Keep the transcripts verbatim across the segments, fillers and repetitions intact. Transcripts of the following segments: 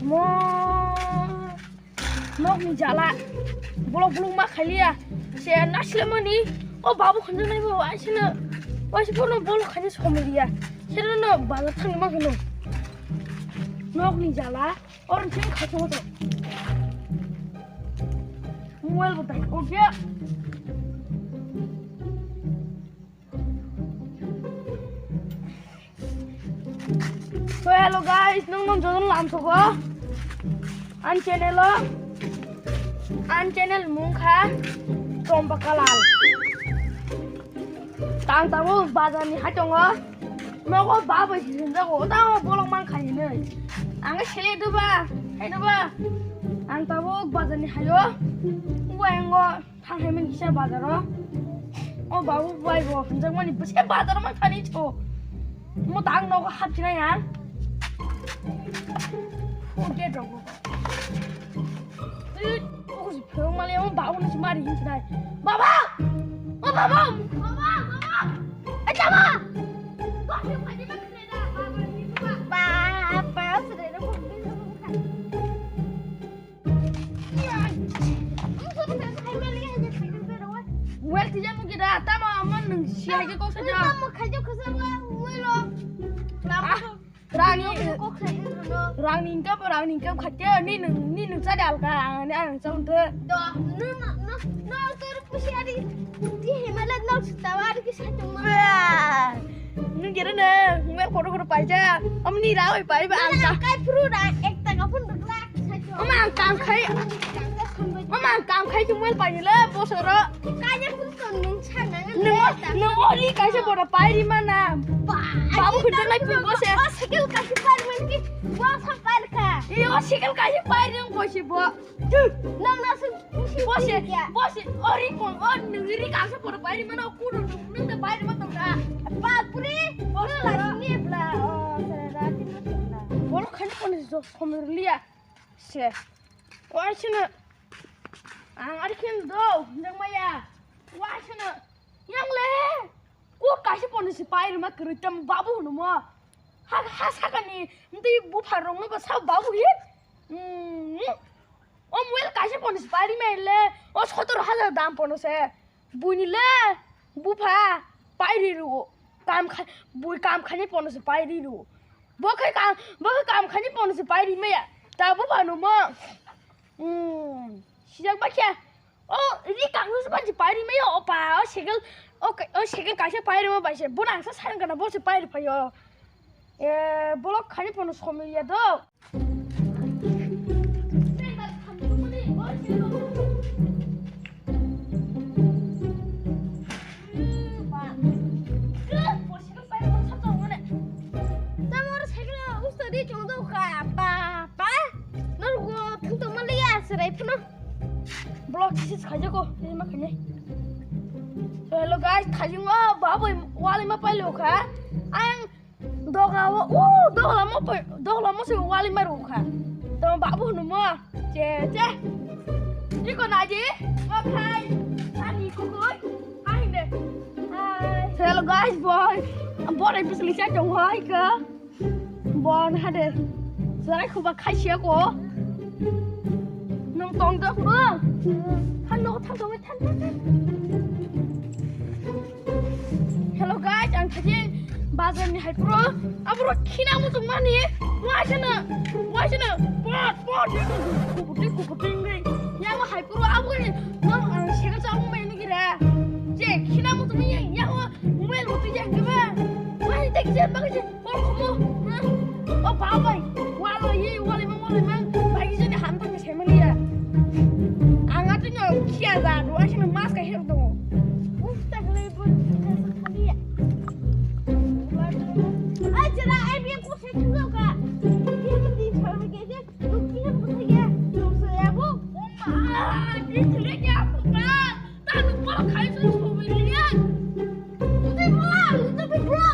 Mo nokni jala. Bolok bolok ma khailiya. Se nasle mani. O babu khunju nai bo aisino. Waisi bono bolok khani somiliya. Sero no bazar thangni ma khano. Nokni jala. Orange ni khatung to. Mobile bo dai ko ge. So hello guys, nung nung jodono lam sogo. An channel o, an channel mung kha Chompa Kalal. Tang tabo bazar ni hai tongo. Nogo baba hinjago, tamo bolok man khainai. Ang sele duba, hai duba. Ang tabo bazar ni hayo. Uwa engo. Thang hai man kisa bazar o. O babu bai bo hinjak mani bwse bazar o man thani cho. Mo tang nogo hapchina ya. O gate rogo. Tui, o si phirong mali o babu no si mari hinjak nai. Baba! O baba! Baba! Baba! Ai chama! Baba! Baba! Well, tija mo kida, tamo amon nung siya ke kok saja. Tamo khaja khaja mo, mo lo. Ah, rangni, rangni income, rangni income khaja, ni nung, ni nung sa dal ka, ni ang sa unte. Do, no, no, no, no, tor pusi ari, di hemala no sawar ki sa tuma. Nung kira na, ngal kotor kotor paija. Amni ra oi paiba ang ka. Kai phuru ra ek taka phun rwgla. Ama ang kam khai. Ama ang kam khai tu mobile paini le bosoro. Kanya phun ton nung chang nang. Nung nung ori kaisa bora pairi mana. Babu khun lai phun bose. Cycle kaisa pairi man ki. Wa sa pairi ka. Iyo cycle kaisa pairi nung bosi bo. Nang na sung. Bose, bose, ori kon, o nungri kangsa poro pairi mano, kuno nung, nung da pairi ma tong da. Bapre, bose la sini bla, o, sara rati ma tong da. Boro khani kon jo khomir liya. Se. Wa sini. Ang ari khin do, nang maya. Wa sini. Yang le. Ko kaisa pono se pairi ma kwrwi tam babu hwnwi mo. Ha, ha sakani mtwi bupha rokno bo sa babu hi. Mm. O mobile kaisa pono se pairi ma le. O sotor hajar dam pono se. Buini le bupha pairi ru. Kam kha, bui kam khani pono se pairi ru. Bo khai kam, bo khai kam khani pono se pairi ma ya. Ta bupha no mo. Mm. Sijak bakya. O, ri kangno se banchi pairi mai o pa, o cycle, o ka-, o cycle kaisa pairi ma bai se, bo nang sa saring kana bo se pairi phaio. E, bolok khani pono somil ya do. Tamo cycle usta di chong do ka, pa, pa. Nor go thung tong ma liya, serai phano. Vlog kisi khaijako, ini makanya. So, hello guys, thajingo babai wali ma pailo kha. Ang doga o, o, doga mo pai, doga mo se wali ma ru kha. To babu no mo. Che, che. Iko naji, mo khai. Ani ko koi. Ai ne. Hai. So, hello guys, boy. Borai bisli cha jong hai ka. Bon hade. Sarai khuba khaisiya ko. Nung tong do ko. Than do, than do, than, than, than. Hello guys, ang thajin bazar ni hai pro. Abro khina muchung mani. Waisana, waisana. Pot, pot. Kubuti, kubuti ngai. Yang hai pro abro ni. Nang ang segal sa umbai ni gira. Je khina muchung ni yang. Mobile bo twi jang diba? Wai, tei kisa bagwi se, o khomo, ha? O babai, walo ye, walo mang, walo mang, bai kisa ni ham tang se mani ya. Ang atwi no kia da, do ai se mas ka her do. Uf, tak le bo, ka sa khali ya. Ai, jara, ai, bi ko se tu ka. Ye mun di char me ke. Nung kisa bwsai ya, nung se ya bo. O ma, kisa le ya, papa. Ta nung boro khai se sobai le ya. Lutu bro, lutu bro.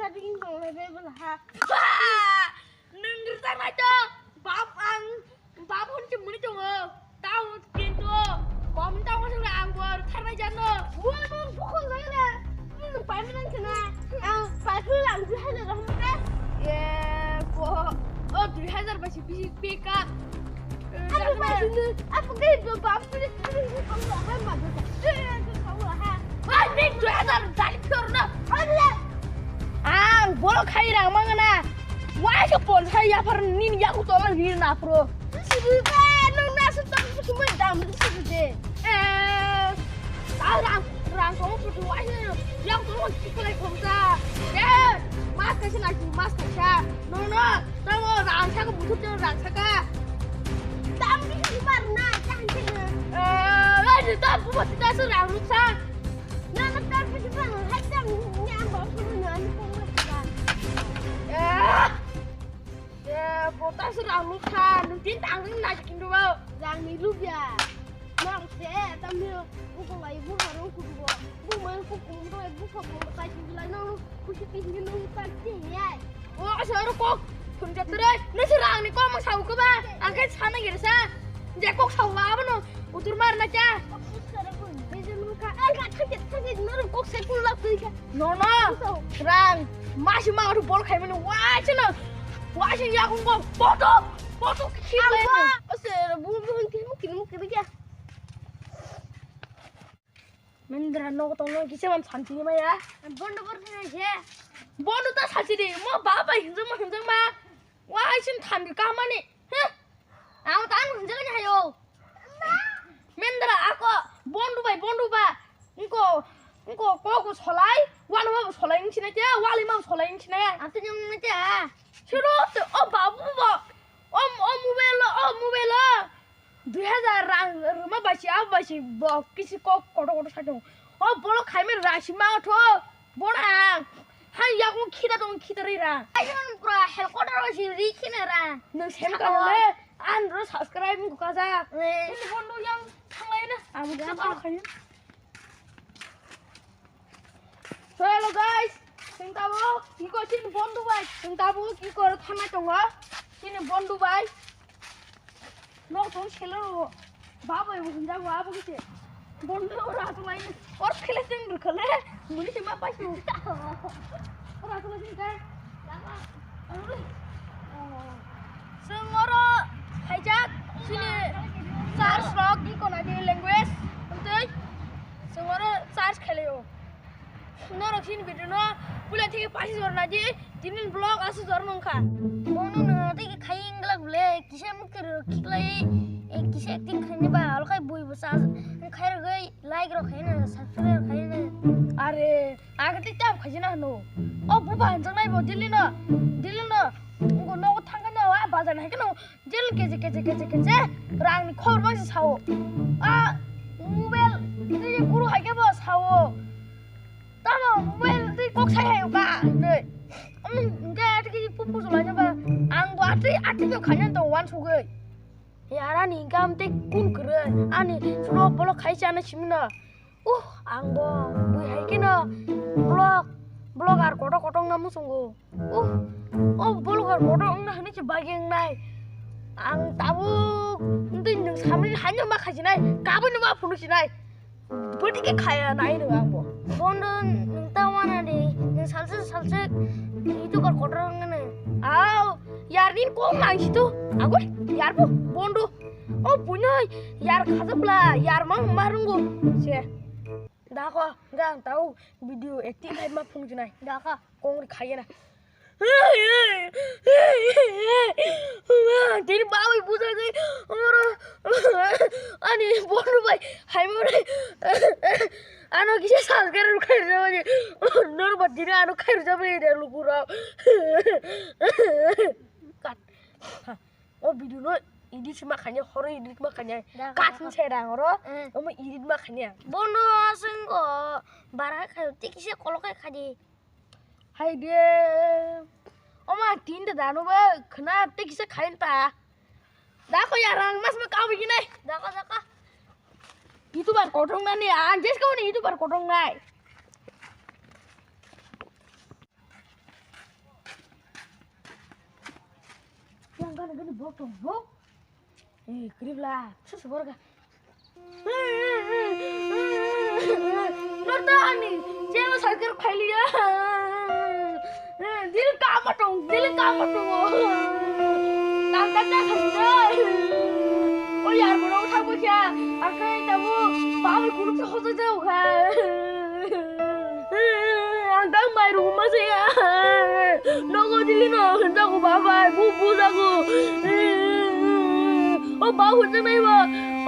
Tadi tonglai bebel ha. Nwng rwchapnai to, bap ang, bap hwn se mwnwi tongo. Tao kintu kom tamo se ang bo rwchapnai jano. Bo bo bukhuk jai le. Nwng paimani khna. Ang paimani ang jai le rong te. Ye, bo. O dui hajar bai se bisi peka. Ano ba sini, apa kayak itu bapaknya sini kalau hai madu. Hai ning dua hajar dari corona. Ang bolo khai rang mangana. Wai ke pon sai ya par nin ya ku tola ri na pro. Sini ba nung nasu tak semua dam sini de. Eh, rang rang ko putu wai ya ku tola ki kolai khomsa. Eh, mas kaisa lagi mas kaisa. No no. Tamo rang saka buthuk tamo rang saka. Tam di di mar na, tam di na. Eh, lagi tam buat kita serang ruksa. Na na tam di mar na, hai tam ni ang bawa pun na ni pun na. Eh. Ya, bota serang ruksa. Nanti tanggung lagi kintu mau. Rang ni lu ya. Mar se tam ni buku lai bu harung kudu. Bu mai ku kum ro bu ko bu kai kintu lai no. Kusi tinggi nung tak tinggi ai. O, asa oro kok. Thun jat tere. Nasi rang ni kok mang sau ke ba. Angke sana gere sa. Je kok sau la ba no. Utur mar na cha. Ai, ka thak thak nang kok sai pun lak tui ka. No, no. Rang. Masi ma oro bol khai mani. Wai chana. Wai chana ya kong kong. Poto. Poto ki lai. Asa oro bu bu ki mu ki mu ki ya. Mendra nogo tongno kisa man santi ni maya. Bondo bor ni je. Bondo ta santi de mo ba ba hinjang ma hinjang ma. Wa sin than ka mani. He. Ang ta ang hinjang ni hayo. Mendra ako bondo bai bondo ba. Nko nko ko ko solai. Wal ma solai ni sinai te wal ma solai ni sinai. Ante nyong ni te. Suru o babu ba. O o mobile o mobile. Dui hajar rang rwma bai se, abo bai se bo kisi kok kotor kotor sai tongo. O bolok khaimani rang si ma tho. Bona ang. Hai yakung khita tong khita ri rang. Ai, ang pura helicopter bai se ri khina rang. Nwng sem ka le. An ro subscribe ko kaja. Eh. Ini bondo yang thanglai na. Amo ya, khaimani. So hello guys, chwng tabuk iko chini bondu bai, chwng tabuk iko ro thangnai tongo, chini bondu bai. Nok tong selo ro, ba bai bo hinjago abo kise. Bondu ora tulai, or khele chwng rwkhale, muni se ma pai su. Ora tulai chwng kai. Chwng oro phaijak chini church rok Deacon Adi language wngtwi chwng oro church khlaio. Norok chini video no puila theke pasi jor naidi, tini vlog asu jor mangkha. Bono no teke khai wngla bole kisa mukti rok khiklai, eh, kisa acting khaini ba alo khai bui bo cha khai rogwi like rok khaina subscribe rok khaina. Are Aga tei tam khaijana hwno. O buba hanjaknai bo Delhi no. Delhi no. Ngo nogo thangkhe no a bazar haikhe no. Jel keje keje keje keje rang ni khobor bangsi sao. A mobile tei guru haikhe bo sao. Tamo mobile tei kok sai hayo ka nei. Ang hingke ati ke pupu sulai ba. Ang bo ati ati no khaina to wan sugui. Yar ani hingke am tei kun kwrwi ani suro bolok khai chana simino. Uh, ang bo bui hai keno blog, blogger kotor kotor wngna muchungo. Uh, o blogger kotor wngna hwnwi se bagwi wngnai. Ang tabuk tei nwng samani haino ma khajinai, kabui no ma phunuksinai. Bwtwi khe khaya nai rw ang bo. Bondo nwng ta wana de, nwng salsa salsa YouTuber kotor wngna. Au, yar nin kok nang situ. Agoi, yar bo, bondo. O buino yar khajak bla, yar mang ma rwngo se. Dakho, hwnkhe ang tau video acting khai ma phunuknai. Dakha, kongri khaiya na. Tini bawi buja jai, oro, ani bono bai, hai mo re. Ano kisa subscribe khai rwjak bani. Nor ba tini ano khai rwjak bani de luku rok. Kat. O video no edit ma khanya, horo edit ma khanya. Da, cut da, ni da. Sera oro, hmm. Omo edit ma khanya. Bono aswng o bara khayo, tei kisa kolo khai khadi. Hai de. Oma tin da dano ba khna tei kisa khain ta. Da ko ya rang mas ma kau bigi nai. Da ka, da ka. YouTuber kothong nani, ang jesko ni YouTuber kothong nai. Bini bok tong bok. Eh, kribla, susu borga. Norta ani, jelo sakir khailiya. Dil kama tong, dil kama tong. Tata ta khaina. O yar, boro thang bokya. Akai tabu, babu guru ta hoja jau kha. Ang tang mai ruma se ya. Nogo dili no, jago babai, bu bu jago. O ba hujai mai bo.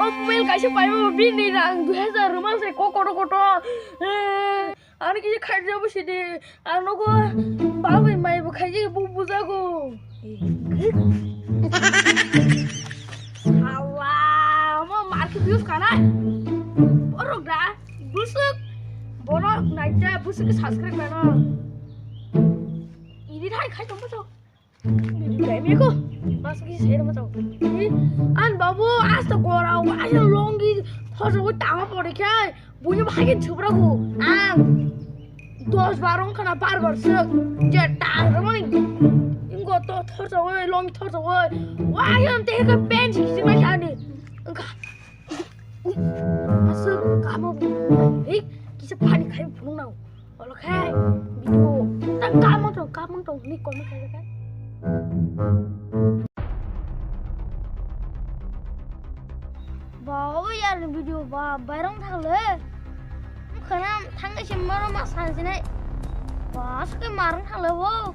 O mel kaisa pai bo, bini rang dui hajar ruma se ko koto koto. Ani kisa khairjabo sidi. Ang nogo babai mai bo khaijak, bu bu jago. Sala, mo market views kanai. Borok da, busuk. Borok naija, busuk ke subscribe mano. Ini thai khai tong bosok. Ini thai meko. Mas ki seri ma tong. An babu, asta gora, asta longi, thojo tama pore khai. Buini bahai khe chubrago ang dos bar wngkha na bar bar swk je tang rwmani ingo to thorjawi long thorjawi wayam te khe pen si kisi ma sani wngkha aswk kamo hei kisa pani khai phunuk nang olo khe video ta kamo tong kamo tong ni kono khai khai. Ba, obo yar ni video ba, bairong thang le. Khana thang se maro ma san sinai. Ba, suke marong thang le bo.